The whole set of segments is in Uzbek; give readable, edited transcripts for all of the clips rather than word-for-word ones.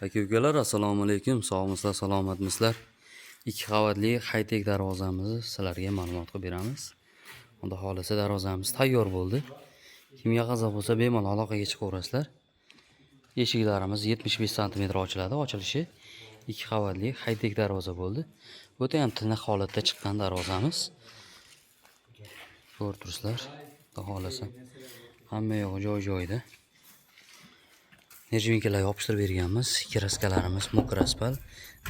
Aka ukalar, assalomu alaykum. Sog'misizlar, salomatmisizlar? Ikki qavatli high-tech darvozamizni sizlarga ma'lumot qilib beramiz. Xudo xolasa darvozamiz tayyor bo'ldi. Kimga qiziq bo'lsa, bemalol aloqaga chiqaverasizlar. Eshiklarimiz 75 sm ochiladi. Ochilishi ikki qavatli high-tech darvoza bo'ldi. O'ta ham tiniq holatda chiqqan darvozamiz. Ko'rib turibsizlar. Xudo xolasa hamma yog'i joy-joyida. Nerjinkalar yopishtirib berganmiz. Kraskalarimiz mokraspal,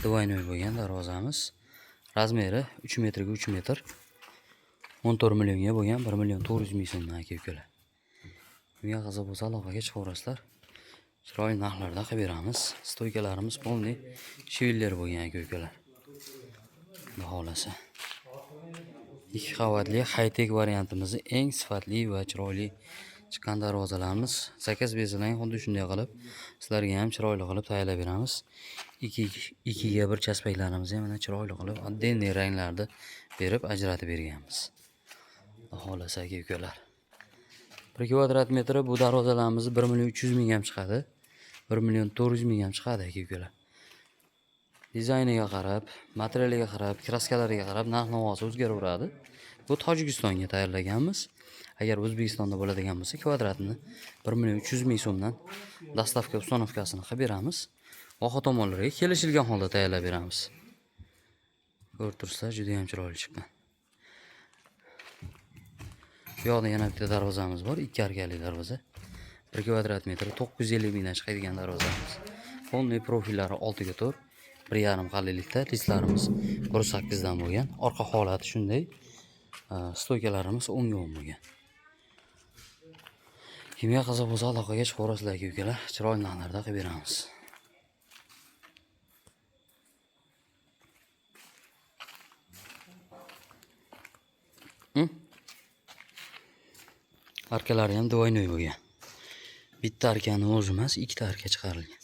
двойной bo'lgan darvozamiz. Razmeri 3 metrga 3 metr. 14 millionga bo'lgan 1 million 400 ming so'mdan aka ukalar. Kimga qiziq bo'lsa aloqaga chiqaverasizlar. Chiroyli narxlarda qilib beramiz. Stoykalarimiz полный shiviller bo'lgan aka ukalar. Xudo xolasa. Ikki qavatli high-tech variantimizni eng sifatli va chiroyli chiqqan darvozalarimiz. Zakaz bersalar xuddi shunday qilib sizlarga ham chiroyli qilib tayyorlab beramiz. 2 ga 1 chaspaklarimizni ham mana chiroyli qilib отдельный ranglarda berib ajratib berganmiz. Xudo xolasa aka ukalar. 1 kvadrat metri bu darvozalarimiz 1 million 300 ming ham chiqadi. 1 million 400 ming ham chiqadi aka ukalar. Dizayniga qarab, materialiga qarab, kraskalariga qarab narx-navosi o'zgaraveradi. Bu Tojikistonga tayyorlaganmiz. Agar O'zbekistonda bo'ladigan bo'lsa, kvadratini 1 million 300 ming so'mdan доставка, установка sini qilib beramiz. Voha tomonlarga kelishilgan holda tayyorlab beramiz. Ko'rib turibsizlar, juda ham chiroyli chiqqan. Bu yoqda yana bitta darvozamiz bor, ikki arkali darvoza. 1 kvadrat metri 950 mingdan chiqadigan darvozamiz. Полный profillari 6 ga 4, 1,5 qalinlikda, listlarimiz 1.8 dan bo'lgan. Orqa holati shunday. Stoykalarimiz 10 ga 10 bo'lgan. Kimga qiziq bo'lsa aloqaga chiqaverasizlar aka ukalar, chiroyli narxlarda qilib beramiz. Arkalari ham двойной bo'lgan. Bitta arkani o'zi emas, ikkita arka chiqarilgan.